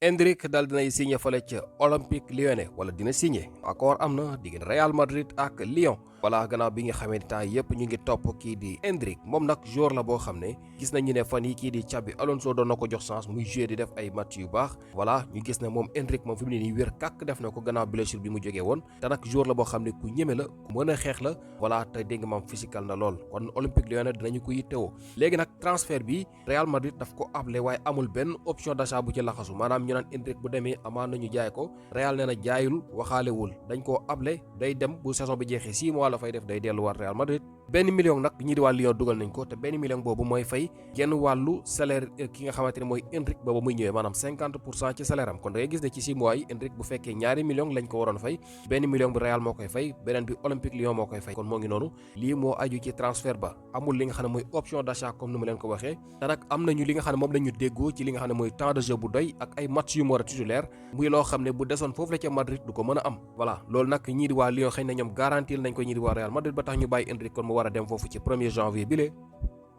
Endrick dal dinay signé fale ca Olympique Lyonnais wala dina signé accord am na diggante Real Madrid ak Lyon. voilà gannaaw bi nga xamee ni temps yëpp ñu ngi topp kii di Endrick moom nag joueur la boo xam ne gis nañu ne fan yi kii di Xabi Alonso doon na ko jox chance muy jouer di def ay match yu baax voilà ñu gis ne moom Endrick moom fi mu ne nii wér kàkk def na ko gannaaw blessure bi mu jógee woon te nag joueur la boo xam ne ku ñeme la ku mën a xeex la voilà te dégg nga maam physical na lool kon Olympique Lyonnais dinañu ko yittewoo léegi nag transfert bi Real Madrid daf ko able waaye amul benn option d'achat bu ci laxasu maanaam ñu naan Endrick bu demee amaan nañu jaay ko Real nee na jaayul waxaalewul dañ koo able day dem bu saison bi jeexee 6 mois la fay def day delluwaat Real Madrid. benn million nag ñii di waa Lyon dugal nañ ko te benn million boobu mooy fay genn wàllu salaire ki nga xamante ne mooy Endrick boobu muy ñëwee maanaam 50% ci salaire am kon da ngay gis ne ci 6 mois yi Endrick bu fekkee ñaari million lañ ko waroon fay benn million bi Real moo koy fay beneen bi Olympique Lyon moo koy fay kon moo ngi noonu lii moo aju ci transfert ba amul li nga xam ne mooy option d'achat comme ni mu leen ko waxee te nag am nañu li nga xam ne moom lañu déggoo ci li nga xam ne mooy temps de jeu bu doy ak ay match yu mu war a titulaire muy loo xam ne bu desoon foofu la ca Madrid du ko mën a am voilà loolu nag ñii di waa Lyon xëy na ñoom garantil nañ ko ñii di waa Real Madrid ba tax ñu bàyyi Endrick kon mu war a dem foofu ci 1er janvier bile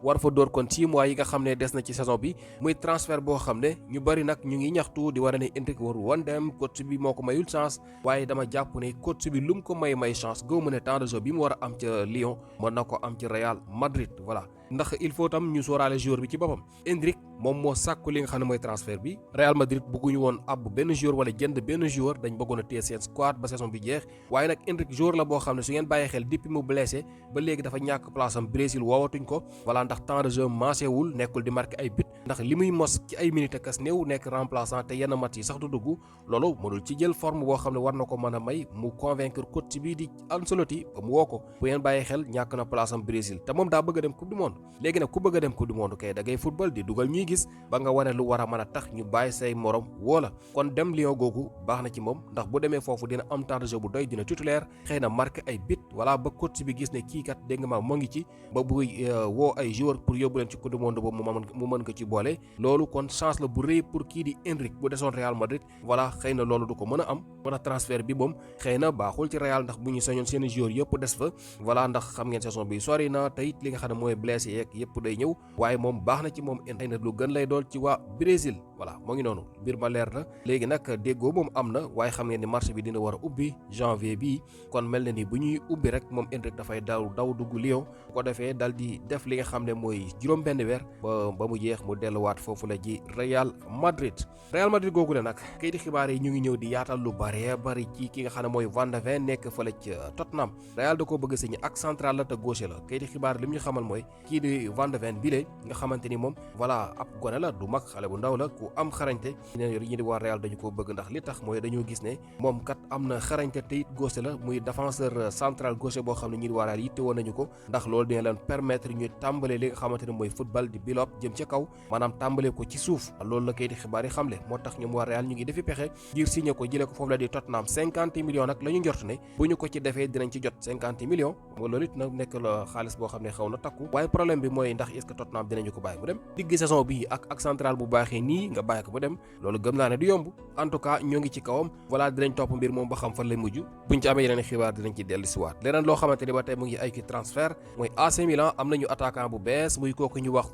war fa door kon 6 mois yi nga xam ne des na ci saison bi muy transfert boo xam ne ñu bari nag ñu ngi ñaxtu di war a ne Endrick waru woon dem coach bi moo ko mayul chance waaye dama jàpp ne coach bi lu mu ko may chance gëw ma ne temps de jeu bi mu war a am ca Lyon mën na ko am ci Real Madrid voilà ndax il faut tam ñu sóoraale joueur bi ci boppam Endrick moom moo sàkku li nga xam ne mooy transfert bi Real Madrid bëgguñu woon ab benn joueur wala jënd benn joueur dañ bëggoon a téye seen squad ba saison bi jeex waaye nag Endrick joueur la boo xam ne su ngeen bàyyi xel depuis mu blessé ba léegi dafa ñàkk place am Brésil woowatuñ ko voilà ndax temps de jeu maasewul nekkul di marqué ay but ndax li muy mos ci ay minutes kas néew nekk remplaçant te yenn match yi sax du dugg loolu mënul ci jël forme boo xam ne war na ko mën a may mu convaincre coach bii di Ancelotti ba mu woo ko bu ngeen bàyyi xel ñàkk na place am Brésil te moom daa bëgg a dem coupe du monde léegi nag ku bëgg a dem coupe du monde kay da ngay football di dugal ñuy gis ba nga wane lu war a mën a tax ñu bàyyi say morom woola kon dem Lyon googu baax na ci moom ndax bu demee foofu dina am temps de jeu bu doy dina titulaire xëy na marqué ay but voilà ba coach bi gis ne kii kat dégg nga ma moo ngi ci ba buy woo ay joueurs pour yóbbu leen ci coupe du monde boobu mu mën ko ci boole loolu kon chance la bu rëy pour kii di Endrick bu desoon Real Madrid voilà xëy na loolu du ko mën a am moo tax transfert bi moom xëy na baaxul ci Real ndax bu ñu sañoon seen joueurs yëpp des fa voilà ndax xam ngeen saison bi sori na te it li nga xam ne mooy blessé yeeg yëpp day ñëw waaye moom baax na ci moom xëy na lu gën lay doon ci waa Brésil voilà moo ngi noonu mbir ma leer na léegi nag déggoo moom am na waaye xam ngeen ni marché bi dina war a ubbi janvier bii kon mel na ni bu ñuy ubbi rek moom Endrick dafay daw dugg Lyon bu ko defee dal di def li nga xam ne mooy juróom benn weer ba mu jeex mu delluwaat foofu la ji Real Madrid googu la nag kayiti xibaar yi ñu ngi ñëw di yaatal lu bare bari ci ki nga xam ne mooy Van de Ven nekk fële ca Tottenham Real da koo bëgg a signé ak central la te gauche la kayiti xibaar li mu ñu xamal mooy kii di Van de Ven bile nga xamante ni moom voilà ab gone la du mag xale bu ndaw la ku am xarañte ñi di waa Real dañu ko bëgg ndax li tax mooy dañoo gis ne moom kat am na xarañte te it gauche la muy défenseur central gauche boo xam ne ñi di waa Real yitte woon nañu ko ndax loolu dina leen permettre ñu tàmbale li nga xamante ne mooy football di build up jëm ca kaw maanaam tàmbale ko ci suuf loolu la kayiti xibaar yi xamle moo tax ñoom waa Real ñu ngi defi pexe ngir signé ko jëlee ko foofu la di Tottenham 50 millions nag la ñu njort ne bu ñu ko ci defee dinañ ci jot 50 millions loolu it nag nekk la xaalis boo xam ne xaw na takku waaye problème bi mooy ndax est-ce que Tottenham dinañu ko bàyyi mu dem digg saison bi ak central bu baaxee nii nga bàyyi ko mu dem loolu gëm naa ne du yomb en tout cas ñoo ngi ci kawam voilà dinañ topp mbir moom ba xam fan lay mujj buñ ci amee yeneen xibaar dinañ ci dellu si waat leneen loo xamante ni ba tey mu ngi ay ki transfert mooy AC Milan am nañu attaquant bu bees muy kooku ñu wax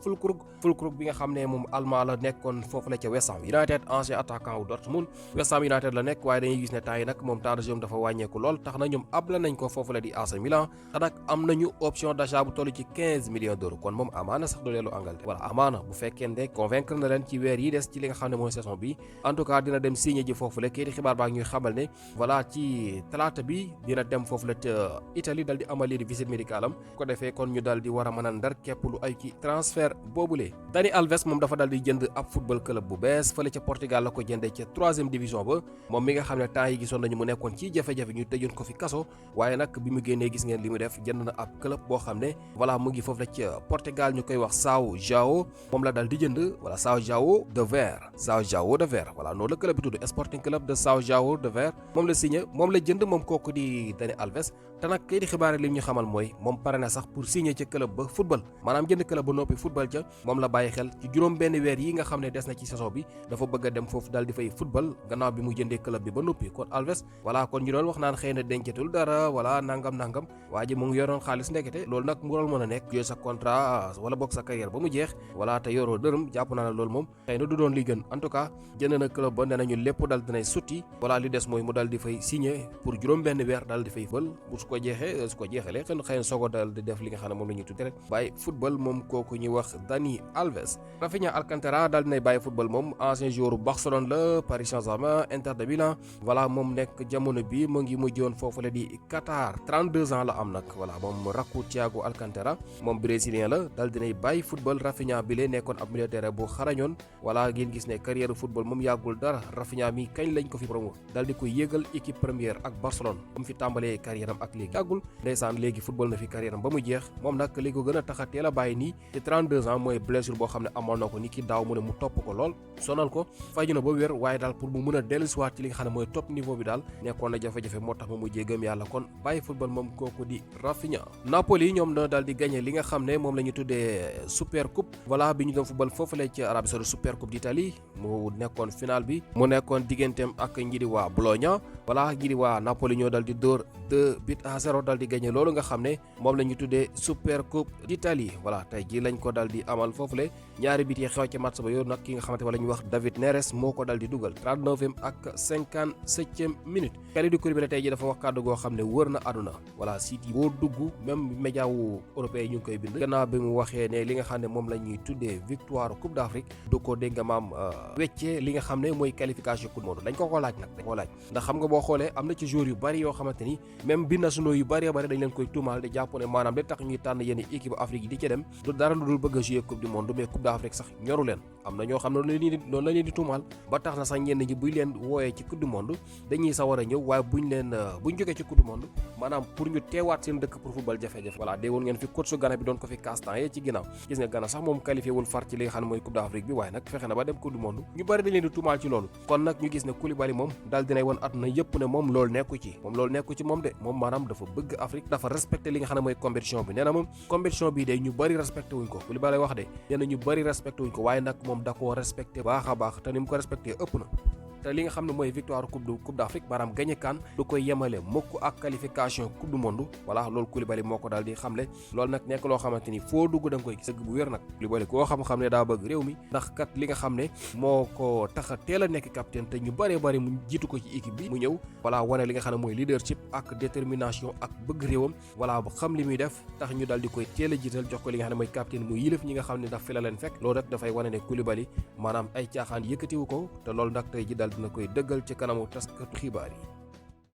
Füllkrug bi nga xam ne moom allemand la nekkoon foofu la ca West Ham United ancien attaquant wu Dortmund West Ham United la nekk waaye dañuy gis ne temps yi nag moom temps de jeu dafa wàññeeku lool tax na ñoom abla nañ ko foofu la di AC Milan te nag am nañu option d'achat bu toll ci 15 millions d'euros kon moom amaana sax du dellu Angleterre voilà amaana bu fekkee ne convaincre na leen ci weer yi des ci li nga xam ne mooy saison bi en tout cas dina dem signé ji foofu la kii di xibaar baa ñuy xamal ne voilà ci talaata bi dina dem foofu la ca Italie dal di amal lii di visite médicale am ko defee kon ñu dal di war a mën a ndar képp lu ay ci transfert boobule Dani Alves moom dafa dal di jënd ab football club bu bees fële ca Portugal la ko jëndee ca 3e division ba moom mi nga xam ne temps yi gisoon nañu mu nekkoon ci jafe-jafe ñu tëjoon ko fi kaso waaye nag bi mu génnee gis ngeen li mu def jënd na ab club boo xam ne voilà mu ngi foofu la ca Portugal ñu koy wax São João moom la dal di jënd voilà São João de Ver voilà noonu la club bi tudd Sporting Club de São João de Ver moom la signé moom la jënd moom kooku di Dani Alves te nag kay di xibaar li ñu xamal mooy moom pare na sax pour signer ca club ba football maanaam jënd club ba noppi football ca moom la bàyyi xel ci juróom benn weer yi nga xam ne des na ci saison bi dafa bëgg a dem foofu daal di fay football gannaaw bi mu jëndee club bi ba noppi kon Alves voilà kon ñu doon wax naan xëy na dencatul dara voilà nangam waa ji mu ngi yoroon xaalis ndekete loolu nag mu doon mën a nekk jël sa contrat wala boog sa carrière ba mu jeex voilà te yoroo dërëm jàpp naa ne loolu moom xëy na du doon doon li gën. En tout cas jënd na club ba nee nañu lépp daal dinay sutti voilà li des mooy mu daal di fay signé pour juróom benn weer daal di fay fël bu su ko jeexalee xëy na soog a daal di def li nga xam ne moom la ñuy tudde rek bàyyi football moom kooku ñuy wax Dani Alves. Rafinha Alcantara daal dinay bàyyi football moom ancien joueur Barcelone la Paris Saint-Germain Inter de Milan voilà moom nekk jamono bi mu ngi mujjoon foofu la di Qatar 32 ans la am nag voilà moom rakku Thiago Alcantara moom brésilien la daal dinay bàyyi football. Rafinha bi lee nekkoon ab militaire bu xarañoon voilà ngeen gis ne carrière football moom yàggul dara Rafinha mi kañ lañ ko fi promo daal di koy yéegal équipe première ak Barcelone ba mu fi tàmbalee carrière am ak léegi yàggul ndeysaan léegi football na fi carrière am ba mu jeex moom nag li ko gën a tax a teel a bàyyi nii ci 32 ans mooy blessure boo xam ne amoon na ko ni ki daaw mu ne mu topp ko lool sonal ko faju na ba wér waaye daal pour mu mën a dellusiwaat ci li nga xam ne mooy top niveau bi daal nekkoon na jafe-jafe moo tax mu mujjee gëm yàlla kon bàyyi football moom kooku di Rafinha. Napoli ñoom na daal di gagné li nga xam ne moom la ñu tuddee super coupe voilà bi ñu doon football foofu la ci Arabie Saoudite super coupe d'Italie mu nekkoon final bi mu nekkoon digganteem ak ñi di waa Bologna voilà ñi di waa Napoli ñoo dal di dóor 2-0 dal di gagné loolu nga xam ne moom la ñu tuddee super coupe d'Italie voilà tey jii lañ ko dal di amal foofu la ñaari bit yi xew ci match ba yow nag ki nga xamante wala ñu wax David Neres moo ko dal di dugal 39e ak 57e minute Kalidou Koulibaly tey jii dafa wax kàddu goo xam ne wër na àdduna voilà site yi boo dugg même média wu européen yi ñu ngi koy bind gannaaw bi mu waxee ne li nga xam ne moom la ñuy tuddee victoire coupe d'Afrique du ko dégg nga maam weccee li nga xam ne mooy qualification coupe du monde dañ ko laaj nag dañ ko laaj ndax xam nga boo xoolee am na ci joueurs yu bari yoo xamante ni même binationaux yu bari dañ leen koy tuumaal di jàpp ne maanaam li tax ñuy tànn yenn équipe Afrique yi di ci dem du dara lu dul bëgg a jouer coupe du monde mais coupe d'Afrique sax ñoru leen am na ñoo xam ne noonu la leen di tuumaal ba tax na sax ñenn ñi buñ leen wooyee ci coupe du monde dañuy sawar a ñëw waaye buñ jógee ci coupe du monde maanaam pour ñu teewaat seen dëkk pour football jafe-jafe voilà dee woon ngeen fi coach su Ghana bi doon ko fi castan yee ci ginnaaw gis nga Ghana sax moom qualifié wul far ci li nga xam ne mooy coupe d'Afrique bi waaye nag fexe na ba dem coupe du monde ñu bari dañ leen di tuumaal ci loolu kon nag ñu gis ne Koulibaly moom daal dinay woon at na yëpp ne moom loolu nekku ci moom de moom maanaam dafa bëgg Afrique dafa respecté li nga xam ne mooy compétition bi nee na moom compétition bi day ñu bari respecté wuñ ko Koulibaly wax de nee na ñu bari respecté wuñ ko waaye nag moom da koo respecté baax a baax te ni mu ko respecté ëpp na te li nga xam ne mooy victoire coupe d'Afrique maanaam gagné CAN du koy yemale mukk ak qualification coupe du monde voilà loolu Koulibaly moo ko daal di xamle loolu nag nekk loo xamante ni foo dugg da nga koy gis dëgg bu wér nag Koulibaly koo xam-xam ne daa bëgg réew mi ndax kat li nga xam ne moo ko tax a teel a nekk capitaine te ñu bëree bëri mu jiitu ko ci équipe bi mu ñëw voilà wane li nga xam ne mooy leadership ak détermination ak bëgg réewam voilà ba xam li muy def tax ñu daal di koy teel a jiital jox ko li nga xam ne mooy capitaine muy yilëf ñi nga xam ne daf fi la leen fekk loolu rek dafay wane ne Koulibaly maanaam ay caaxaan yëkkatiwu ko te loolu nag tey ji daal dina koy dëggal ci kanamu taskatu xibaar yi